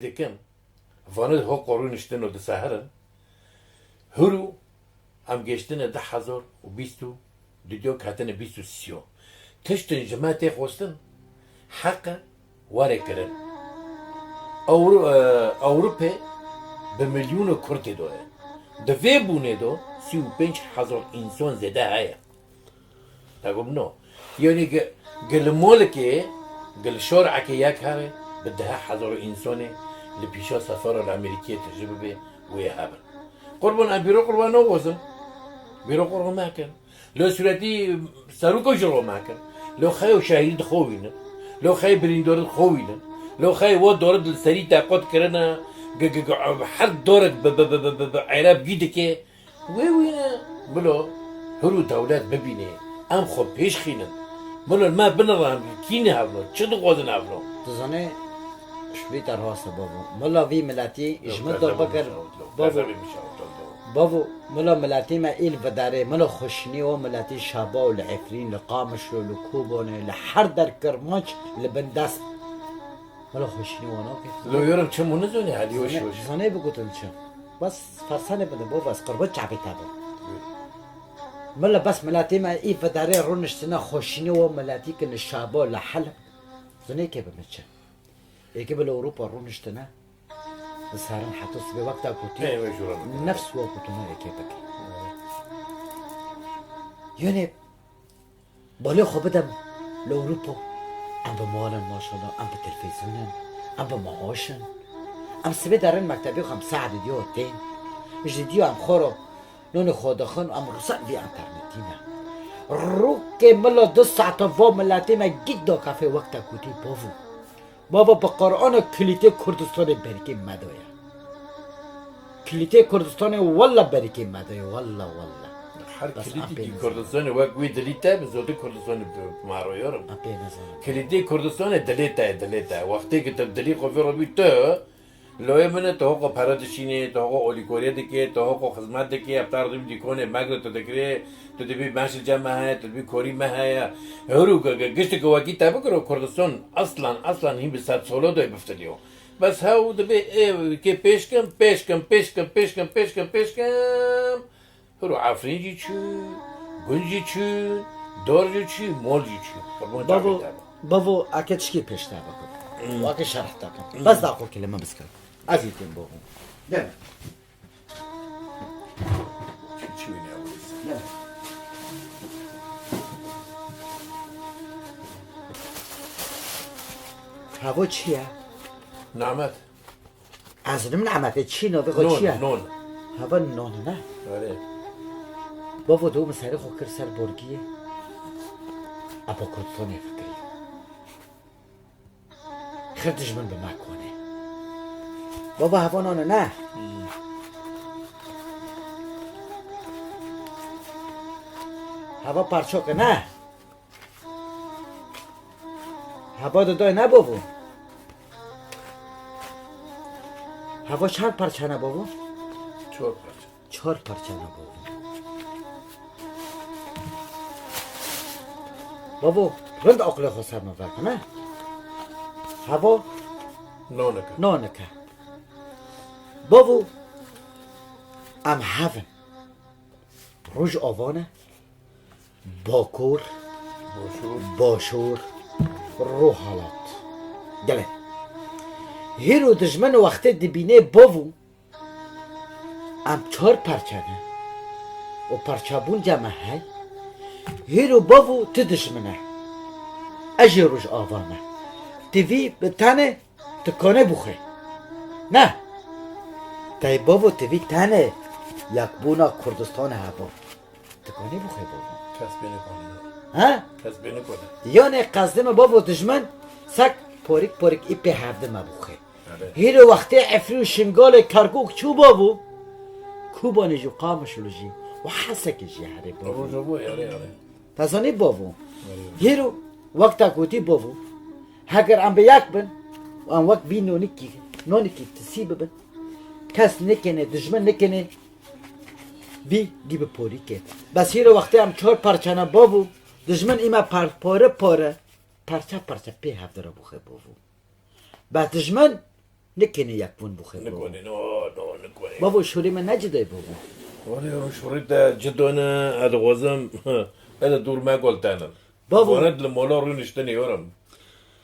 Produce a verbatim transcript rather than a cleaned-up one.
Dikim, vanê ho qorû niştin û disehirin. Hûrû em gêştine du hezar û bîst û du diyo, hatine bîst û sîyo. Tiştin ji me tê xwestin, heqe were kirin. Ewro-, e, Ewropê bi milyûno Kurd tê do ye. Di vê bûnê do sî û pênc hezar însan zêde heye. Te got no. Yanî gi-, gi li molikê, gi li şorekê yek here, bi dehe hezaro însonê li pîşa sefara li Amerîkiyê tije bibe û yê hebin. Qurban, em bîro qurban naxwazin. Bîro qurban mekin. Lo sûretî seroko ji ro mekin. Lo xeyo şehîd xo wînin. Lo xey birîndor xo wînin. Lo xey wo dorid li serî te qot kirine. Gi-, gi-, gi-, her dorid bi, bi, bi, bi, bi, bi Ereb gî dike. Wê wîne, milo, hûr û dewlet bibîne, em xwe pêş xînin. Milo, me binirin, kî ne hevno, çi dixwazin hevno? Tu zanî, ji bî te rewase bavo. Milo vî miletî ji min do bikir, bavo. Bavo, milo miletî me îl vidarê, milo xweşînî o miletî Şaba û li Efrîn, li Qamişlo, li Kobanê, li her der Kirmanc li bin dest. Milo xweşînî wan nake. Lo yorim çi mû nizonî, hadi yoş yoş. Zanê bigutin çi. Bas fersanê bide, bo bas, qurban çavê te bo. Milo bas miletê me î vidarê rûniştine xweşînî wan miletî ki li Şabo, li Heleb. Zanê kê bi min çi. Ê ki bi li Ewropa rûniştine. Li serin heta sibê wekta kutî. Ê, wê jûra bike. Nefs wa kutine ê kê bike. Yanê Balê xwe bidem li Ewropa. Em bi mal in maşallah, em bi televîzyon in, em bi maaş in. Em sibê derin mektebê xwe em saet diyo tên. Ji diyo em xwe re nonê xwe dixin, em ruhsat vî enternetî ne. Rokê mila du saete va miletê me gît da kafê wek te kutî bavo. Bava bi Qur'ana kilîtê Kurdistanê berîkê me daye. Kilîtê Kurdistanê walla berîkê me daye, walla, walla. Her kilîtîkî Kurdistanê wek wî dilî te bi zotî Kurdistanê bi me royorim. Em pê nizanim. Kilîtê Kurdistanê dilê te ye, dilê te. Wextê ki tu dilî xwe vê robî tu, loyê min e, tu hoqo pere dişînê, tu hoqo olîkorê dikê, tu hoqo xizmet dikê, heptar dibî dîkonê megre tu dikirê, tu dibî meşil cem me heye, tu dibî korî me heye. Hûrû ge-, ge-, gişteke wekî te bikiro Kurdistan aslan, aslan hîn bi sed solo doy biftiliyo. Bes hew dibê ê kê pêşkim, pêşkim, pêşkim, pêşkim, pêşkim, pêşkim. Hûrû Efrîn jî çû, gund jî çû, dor jî çû, mol jî çû. Qurban çavê te be. Bavo, eke tişkî pêş te bikim. Hmm. Eke şerh te bikim. Hmm. Bes da xwe kelime biskir. Ez yê têm bavû. Gel. Çi, çi wîne wî? Gel. Havo çi ye? Namet. Ez nim nametê çi navê xwe çi ye? Non, non. Hava non ne? Erê. Bavo do min serê xwe kir ser borgiyê. Apa Kurdistanê fikirî. Xir dijmin bi me konê. Baba hava nane ne? Hmm. Hava parçoke ne? Hava didoy ne bavo? Hava çar parça ne bavo? Çar parça. Çar parça ne bavo? Bavo, rind aqlê xwe ser min veke, ne? Havo? Nonike. Nonike. Bavo, em hev in. Roj ava ne, Bakur, Başûr. Başûr, Rohalat. Gelek. Hêro dijmin wextê dibînê bavo, em çar parça ne. Û parçabûn ca me hey. Hêro bavo tu dijmin e. Ez jî roj ava me. Tu vî bi tenê tu kanê bixwe. Ne. Tey bavo tu vî tenê yakbûna Kurdistan hebo. Tu kanê bixwe bavo. Kes pê nikane. Ha? Kes pê nikane. Yanê qezdê me bavo dijmin sek porik porik î pê hevdi me bixwe. Hêro wextê Efrîn û Şingalê Kerkûk çû bavo, Kobanê jî, Qamişlo jî û Hesekê jî herê bavo. Rojava yare yare. Te zanî bavo. Yare yare. Hêro wexta gotî bavo, heger em bi yek bin û em wek vî nonikî, nonikî tisî bibin, kes nikene, dijmin nikene, vî gî bi porî ke. Bes hêro wextê em çar parçana bavo, dijmin îme par-, pare pare, parça parça pê hevdira bixwe bavo. Bes dijmin Nikêne yek bûn bixwe babo. Nikonê, no, no, nikonê. Babo şorê me ne cidê babo. Wale ro şorê te cidone, ez dixwazim, ez de dûr me gol tenin. Babo. Vanet li mola rûniştinê yorim.